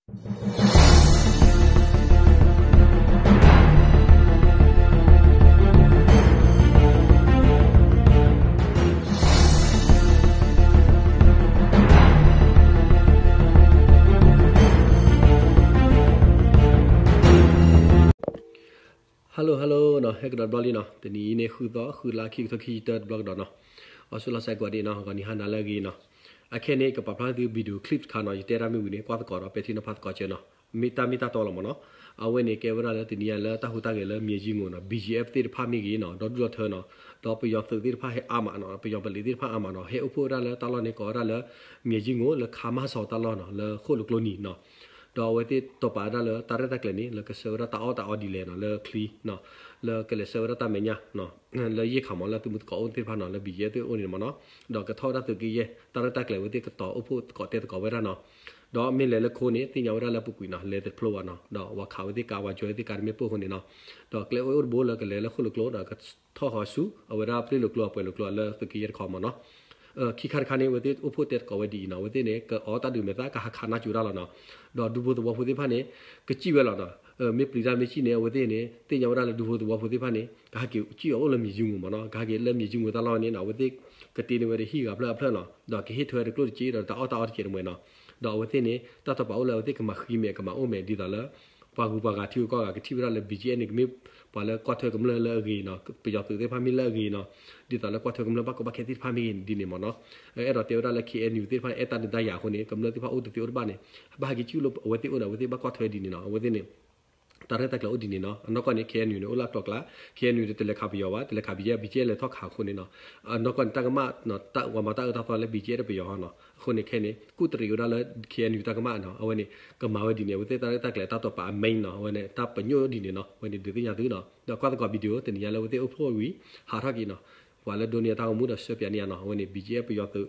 Hello hello နီၤ, ဟဲကဒီးတဘျီလံနီၤ, တနံၤအံၤန့ၣ် ဃုသီ ဃုလါ ခံကထိခံဆံတၢတဘျီကဒီးနီၤ, အီစူလီၤစဲးကွၢ်ဒံးနီၤ, ဂီၤနံၤဟါနၤလၢအဂ့ၤနီၤ, အခဲန့ၣ် ကပာ်ဖျါသု video clip တခါနီၤ, ယတဲဒၣ်မ့ၢ်ဝံၤန့ၣ် ကွၢ်သကိးဒီး ပဲာ်ထံနီၤဖးသကိးစၢၤနီၤ, မ့ၢ်တၢ်မ့ၢ်တၢ်တီလီၤမ့ၢ်နီၤ, အဝဲန့ၣ် ကဲဝဲဒၣ်လၢတနံၤအံၤလၢတၢ်ဟူးတၢ်ဂဲၤလၢ မြေကြီးငိုနီၤ, BGF သ့ၣ်တဖၣ်မ့ၢ်ဂ့ၤနီၤ, ဒီဒူၣ်ဒီထၢနီၤ, ဒီးပယီၤသုးသ့ၣ်တဖၣ်ဟဲအါမးနီၤ, ပယီၤပလံးသ့ၣ်တဖၣ်အါမးနီၤ, ဟဲအိၣ်ဖှိၣ်ဝဲဒၣ်လၢတၢ်လီၢ်န့ၣ် ကိးဝဲဒၣ်လၢ မြေကြီးငို လၢခါမၢ်စီၤတၢ်လီၢ်နီၤ, လၢဃိၣ်လိာ်ကျိနံၤနီၤ ဒီးအဝဲသ့ၣ်တိာ်ပာ်ဝဲဒၣ်လၢတၢ်ရဲၣ်တၢ်ကျဲၤန့ၣ် လၢကဆှၢဝဲဒၣ်တၢ်အီၣ်တၢ်အီဒ်လဲၣ်နီၤ, လၢချံနီၤ, လၢကလဲၤဆှၢဝဲဒၣ်တၢ်မဲာ်ညါနီၤ, လၢယ့ၢ်ခးမး လၢသုးမုၢ်သကိးအိၣ်သ့ၣ်တဖၣ်နီၤ, လၢ BGF သ့ၣ်အိၣ်န့ၣ်မ့ၢ်နီၤ, ဒီးကထီၣ်ဝဲဒၣ်သုးက့ယဲၢ် တၢ်ရဲၣ်တၢ်ကျဲၤဝဲသ့ၣ်ကတီၤအိၣ်ဖှိၣ်သကိးတဲသကိးဝဲဒၣ်နီၤ, ဒီးမ့ၢ်လဲၤလၢခိန့ၣ် သ့ၣ်ညါဝဲဒၣ်လၢပူၤကွံာ်နီၤ, လဲၤတဖျိဘၣ်နီၤ, ဒီးဝၤခးဝဲသ့ၣ်ကါ ဝၤကၠီဝဲသ့ၣ်ကါတမ့ၢ်ပိၢ်အဃိန့ၣ်နီၤ, ဒီးကျဲအိၣ်အိၣ်တဘိလၢကလဲၤလၢဃိၣ်လိာ်ကျိ ဒီးကထီၣ်ဃီၤဆူ အဝဲဒၣ်ပျ့ၢ်လိာ်ကျိ အပှဲၤလိာ်ကျိလၢသုးက့ယဲၢ်တခီမ့ၢ်နီၤ, ခံခါတခါန့ၣ် အဝဲသ့ၣ်အိၣ်ဖှိၣ်တဲသကိးဝဲဒ်အံၤနီၤ, အဝဲသ့ၣ်န့ၣ် ကအီၣ်တၢ်ဒုးမဲာ်သၣ် ကဟးခးနါစူၤတၢ်လီၤနီၤ, ဒီးဒူဖိသဝီဖိသ့ၣ်တဖၣ်န့ၣ် ကစံၣ်ဝဲလီၤနီၤ, မ့ၢ်ပျံၤတၢ်မ့ၢ်စံၣ်န့ၣ် အဝဲသ့ၣ်န့ၣ် သ့ၣ်ညါဝဲဒၣ်လၢဒူဖိသဝီဖိသ့ၣ်တဖၣ်န့ၣ် ကဟဲက့ၤစံၣ်အီၤအိၣ်လၢမြေကြီးငိုမ့ၢ်နီၤ, ကဟဲက့ၤလၢမြေကြီးငိုတၢ်လီၢ်ဝဲန့ၣ်နီၤ, အဝဲသ့ၣ်ကတ့န့ၢ်ဝဲဒီးဟံၣ်ဂၤဖျၢၣ်အဖျၢၣ်နီၤ, ဒီးကဟ့ၣ်ထွဲတကျိၣ်တစ့ဒီးတၢ်အီၣ်တၢ်အီတကဲးတမှဲၤနီၤ, ဒီးအဝဲသ့ၣ်န့ၣ် တၢ်တိာ်ပာ်အိၣ်လၢ အဝဲသ့ၣ်ကမၤဃံမဲာ်ကမၤအိၣ်မဲာ် ဒ်သိးလၢ ပှၤဂုၤပှၤဂၤထံဂုၤကီၢ်ဂၤကထံၣ်ဝဲဒၣ်လၢ BGF န့ၣ် ကမ့ၢ်ပှၤလၢကွၢ်ထွဲကမျၢၢ်လၢအဂ့ၤနီၤ, ပယီၤသုးသ့ၣ်တဖၣ်မ့ၢ်လၢအဂ့ၤနီၤ, ဒ်သိးလၢကွၢ်ထွဲကမျၢၢ်ဘၣ်ကီဘၣ်ခဲသ့ၣ်တဖၣ်မ့ၢ်ဂ့ၤဒ်န့ၣ်မ့ၢ်နီၤ, အဲၣ်ဒိးတဲဝဲဒၣ်လၢ KNU သ့ၣ်တဖၣ်န့ၣ် အဲၣ်တၢ်ဒုးတၢ်ယၤအဃိန့ၣ် ကမျၢၢ်သ့ၣ်တဖၣ်အိၣ်တသ့အိၣ်တဘၣ်န့ၣ် ဘၣ်ဟဲက့ၤစံၣ်လၢအဝဲသ့ၣ်အိၣ်န့ၣ် အဝဲသ့ၣ်ဘၣ်ကွၢ်ထွဲဒ်န့ၣ်နီၤ, အဝဲသ့ၣ်န့ၣ် တၢ်ရဲၣ်တၢ်ကျဲၤအိၣ်ဒ်န့ၣ်နီၤ, အနီၢ်ကီၢ်န့ၣ် KNU န့ၣ် အိၣ်လၢအကျိၤအကျဲ KNU န့ၣ် တလဲၤခးပယီၤဘၣ်, တလဲၤခး BGF, BGF လဲၤထီၣ်ခးအဃိန့ၣ်နီၤ, အနီၢ်ကီၢ်န့ၣ် တၢ်ကမၣ် တၢ်ဝၤမၤတၢ်အၢတၢ်သီလၢ BGF ဒီးပယီၤနီၤ, အဃိန့ၣ်ခဲန့ၣ် ကူၣ်တရံးဝဲဒၣ်လၢ KNU တၢ်ကမၣ်နီၤ, အဝဲန့ၣ် ကမၤဝဲဒ်န့ၣ် အဝဲသ့ၣ်တၢ်ရဲၣ်တၢ်ကျဲၤတၢ်တိာ်ပာ်အ main နီၤ, အဝဲန့ၣ် တၢ်ပညိၣ်ဒ်န့ၣ်နီၤ, အဝဲန့ၣ်ဒုးသ့ၣ်ညါသုနီၤ, ဒီးကွၢ်သကိး video တနံၤညါလၢအဝဲသ့ၣ်အိၣ်ဖှိၣ်ဝံၤ ဟးထီၣ်က့ၤနီၤ, ပှၤလၢဒိးန့ၢ်အတၢ်ဂီၤမူဒီး ဆှၢပၠးန့ၢ်ယၤနီၤ, အဝဲန့ၣ် BGF ပယီၤသုး